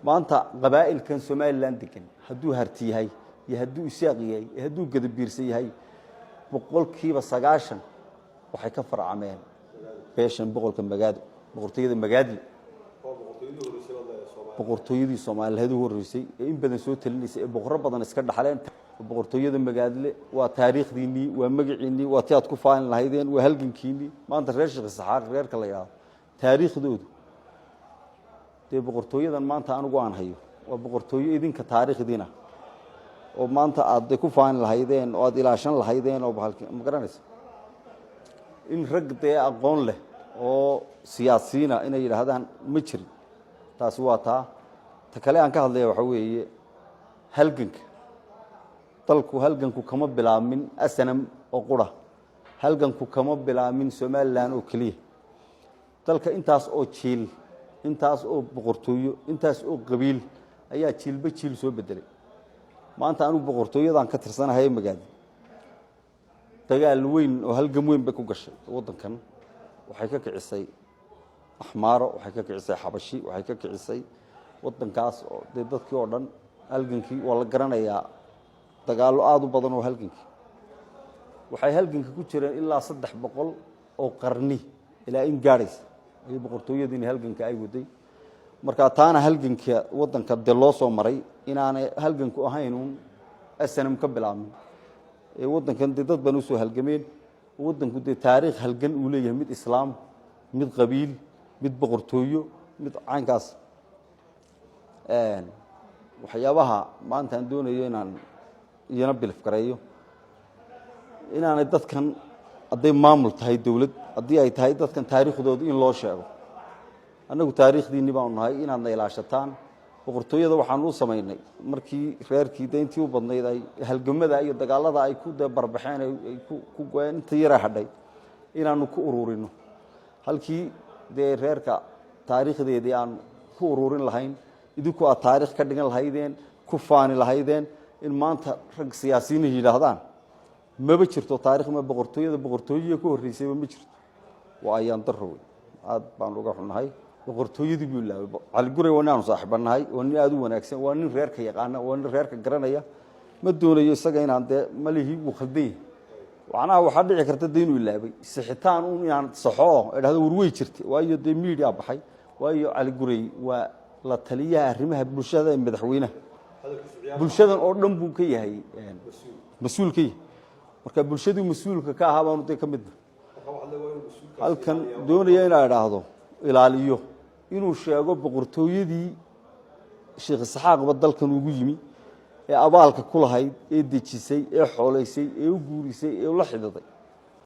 Maanta qabaa'ilkan Somalilan degan, hadduu Harti yahay iyo hadduu Isaaq yahay iyo hadduu Gadabiirsa yahay, 90% waxay ka farcameen beeshan boqolka Magaado, boqortooyada Magaadle, boqortooyadii Soomaaliyeed u horreysay ee in badan soo talinaysay ee boqorro badan iska dhaxleen. Boqortooyada Magaadle waa taariikhdiinnii, waa magaciinnii, waa ti aad ku faalin lahaydeen, waa halgankiinnii. Maanta reer Sheekh Isaxaaq reerka la yidhaahdo, taariikhdoodu dee boqortooyadan maanta anigu aan hayo waa boqortooyo idinka taariikhdiina oo maanta aad de ku faani lahaydeen oo aad ilaashan lahaydeen oo bahalki ma garanaysa in rag dee aqoon leh oo siyaasiyiina inay yidhaahdaan ma jirin. Taasi waa taa. Ta kale aan ka hadlaya waxaa weeye halganka dalku. Halganku kama bilaabmin SNM oo qura, halganku kama bilaabmin Somalilan oo keliya. Dalka intaas oo jiil, intaas oo boqortooyo, intaas oo qabiil ayaa jiilba jiil soo bedelay. Maanta anigu boqortooyadan ka tirsanahay Magaadi dagaal weyn oo halgan weyn bay ku gashay waddankan. Waxay ka kicisay Axmaaro, waxay ka kicisay Xabashi, waxay ka kicisay waddankaas oo dee dadkii oo dhan. Halgankii waa la garanayaa, dagaallo aada u badan oo halgankii waxay halganka ku jireen ilaa 300 oo qarni ilaa in gaadhaysa ayay boqortooyadiini halganka ay waday. Marka taana halganka waddanka dee loo soo maray inaanay halganku ahayn uun SNM ka bilaabmin ee waddankan dee dad baan usoo halgameen. Waddanku dee taariikh halgan uu leeyahay, mid islaam, mid qabiil, mid boqortooyo, mid caynkaas. Waxyaabaha maanta aan doonayo inaan iyana bilif gareeyo inaanay dadkan, hadday maamul tahay, dowlad haddii ay tahay, dadkan taariikhdooda in loo sheego. Annagu taariikhdiinni baanu nahay inaadna ilaashataan. Boqortooyada waxaanu u samaynay markii reerkii de intii u badnayd ay halgamada iyo dagaalada ay ku de barbaxeen, ay ku go-een, inta yaraa hadhay inaanu ku ururino. Halkii dee reerka taariikhdeedii aan ku ururin lahayn, idinku aad taarikh ka dhigan lahaydeen, ku faani lahaydeen, in maanta rag siyaasiyiinah yidhaahdaan maba jirto taarikh, ma boqortooyada, boqortooyiya ku horreysayba ma jirto, waa ayaan daro wey. Aad baan uga xunnahay. Boqortooyadii buu ilaaway Cali Guray. Waa nin aanu saaxiibanahay, waa nin aada u wanaagsan, waa nin reerka yaqaana, waa nin reerka garanaya. Ma doonayo isaga inaan dee malihii wuu khaldan yahay. Macnaha waxaa dhici karta de inuu ilaabay, sixitaan un inaan saxo oo idhahdo war wey jirta, waayo dee media baxay, waayo Cali Guray waa la taliyaha arrimaha bulshada ee madaxweynaha. Bulshadan oo dhan buu ka yahay mas-uul ka yahay. Marka bulshadii mas-uulka ka ahaa baanu dee ka midna halkan doonaya inaa idhaahdo ilaaliyo, inuu sheego boqortooyadii Sheekh Isxaaqba dalkan ugu yimi ee abaalka ku lahayd, ee dejisay, ee xoolaysay, ee u guurisay, ee ula xididay.